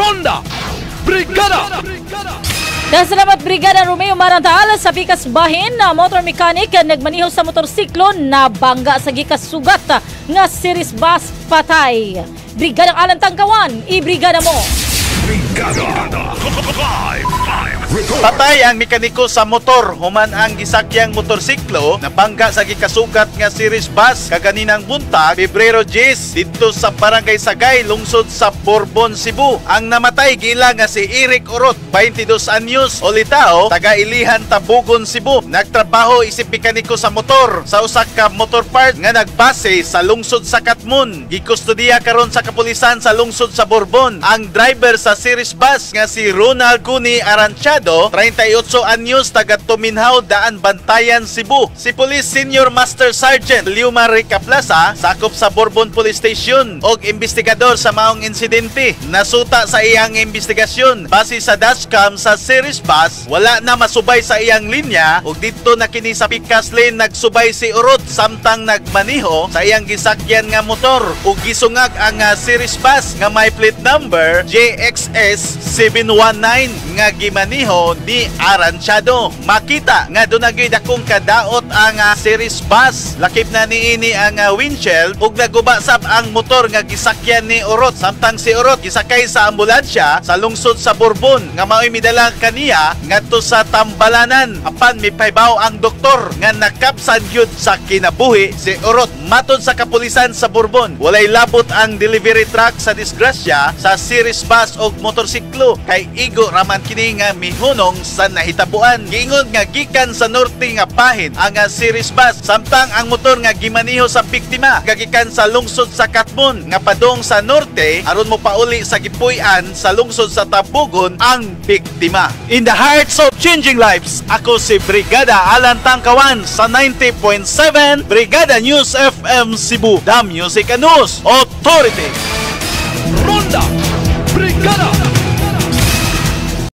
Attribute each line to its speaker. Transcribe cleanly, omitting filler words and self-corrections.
Speaker 1: Ronda Brigada.
Speaker 2: Salamat, Brigada Romeo Marantal. Sa pikas bahin na motor mechanic nagmaniho sa motorsiklo na bangga sa gikasugat nga series bus, patay. Brigada Alan Tangkawan, ibrigada mo.
Speaker 1: Brigada Live Live Report.
Speaker 3: Patay ang mekaniko sa motor human ang gisakyang motorsiklo nabangga sa gikasugat nga series bus kaganinang buntag, Pebrero 10, didto sa Barangay Sagay, lungsod sa Borbon, Cebu. Ang namatay giila nga si Eric Orot, 22 anyos, olitao, taga Ilihan, Tabugon, Cebu. Nagtrabaho isip mekaniko sa motor sa usa ka motor part nga nagbase sa lungsod sa Katmon. Gikustudiya karon sa kapulisan sa lungsod sa Borbon ang driver sa series bus nga si Ronald Guni Aranchado, 38 anyos, taga Tuminhaw, Daan Bantayan, Cebu. Si Police Senior Master Sergeant Liumar Rica Plaza, sakop sa Borbon Police Station og investigador sa maong insidente. Nasuta sa iyang investigasyon base sa dashcam sa series bus, wala na masubay sa iyang linya ug didto na kini sa pikas lane nagsubay si Orot samtang nagmaniho sa iyang gisakyan nga motor ug gisungag ang series bus nga may plate number JXS 719 nga gimaniho ni Aranchado. Makita nga duna gyud dakong kadaot ang series bus. Lakip na niini ang windshield ug naguba sab ang motor nga gisakyan ni Orot, samtang si Orot gisakay sa ambulansya sa lungsod sa Borbon nga maoy midala kaniya ngadto sa Tambalanan. Apan mipahibaw ang doktor nga nakapsan gyud sa kinabuhi si Orot. Matod sa kapulisan sa Borbon, walay labot ang delivery truck sa disgrasya sa series bus og motorsiklo kay igo raman kini nga mihunong sa nahitabuan. Giingon nga gikan sa norte nga bahin ang series bus, samtang ang motor nga gimaniho sa biktima gagikan sa lungsod sa Katmon nga padong sa norte aron mo pauli sa gipuy-an sa lungsod sa Tabugon ang biktima. In the hearts of changing lives, ako si Brigada Alan Tangkawan sa 90.7 Brigada News FM Cebu, The Music and News Authority.
Speaker 1: Ronda Brigada.